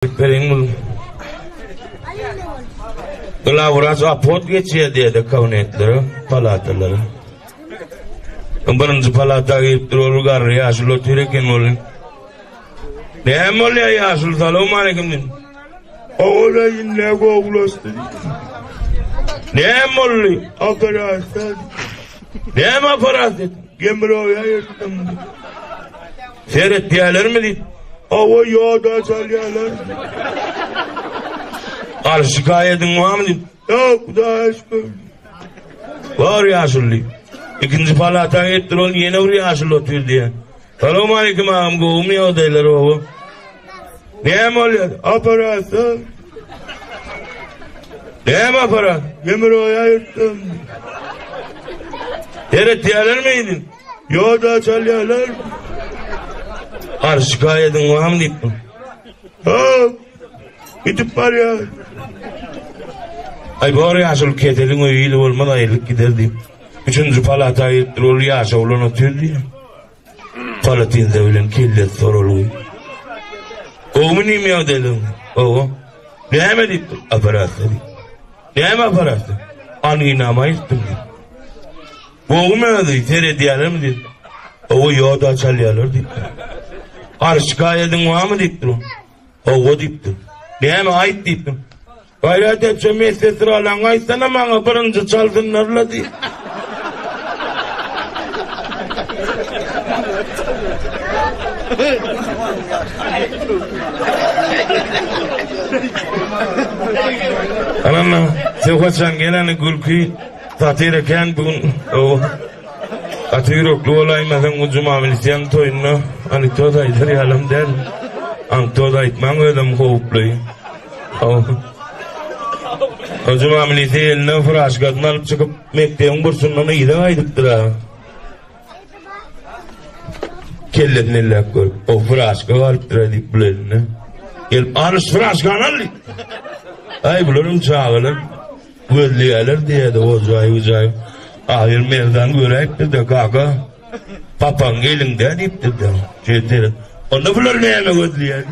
Beriň bul. Glawwraç obhod geçýär diýdi kabinetlere, palatalara. Birinji palata girip dur, ol garry ýaşuly otyr eken ol. Näme bolýar ýaşuly, salam aleyküm diýdim. Ola indi gowulaşdy. Näme boldy? Operasiýa. Näme operasiýa? Gemroýa ýyrtdym. Seretýärlermi diýip. Hawa ýoda çalýarlar. Al şikaýadyň barmy diýip. Ýok, Hudaýa şükür. Bar ýaşuly diýip. Ikinji palata gelip dur, ol ýene bir ýaşuly otyr diýýär. Salam aleyküm agam, gowumy ýagdaýlar oba? Näme bolýar? Operasiýa. Näme operasiýa? Gemroýa ýyrtdym. Seretýärlermi diýip. Ýoda çalýarlar. Ar şikaýadyň barmy diýip. Ýok. Gidip barýar. Aý bor ýaşuly keseliň öýi ýyly bolmaz aýrylyp gider diýip. Üçünji palata giripdir ol ýaş oglan otyr diýýär. Palatinze bilen kellesi soralgy. Gowumy nim ýagdaýlaryň? Gowy. Näme diýipdir? Operasiýa diýip. Näme operasiýa? Anginama aýyrtdym diýip. Gowumy özi, seredýärlermi diýip. Hawa, ýoda çalýarlar diýipdir. Arşikaýadyň barmy diýipdir. Hawa diýipdir. Näme aýt diýipdir. Gaýrat et şu medsestralaryňa aýtsana maňa birinji çalsynlar-la diýip. Anam, söhbetjan geleni gülki satyr eken bu gün. Gaty ýürekli bolaýmasaň bu Juma milisiýaň toýunda anekdot aýdar ýalam däl. Anekdot aýtmaň özem howply. O Juma milisiýa eline furaşkasyny alyp çykyp mekdebiň burçundan yza gaýdypdyr ha. Kellesini elläp görüp, o furaşka galypdyr diýip bul eline. Gelip, alyş furaşkany al diýip. Aý bularyň çagalar Gözleýärler diýýärdi ojaýyp-ojaýyp. Ahyr Merdan göräýipdir-de, Kaka, papaň elinde diýipdir-de. Şeýdip, Onda bular näme gözleýär?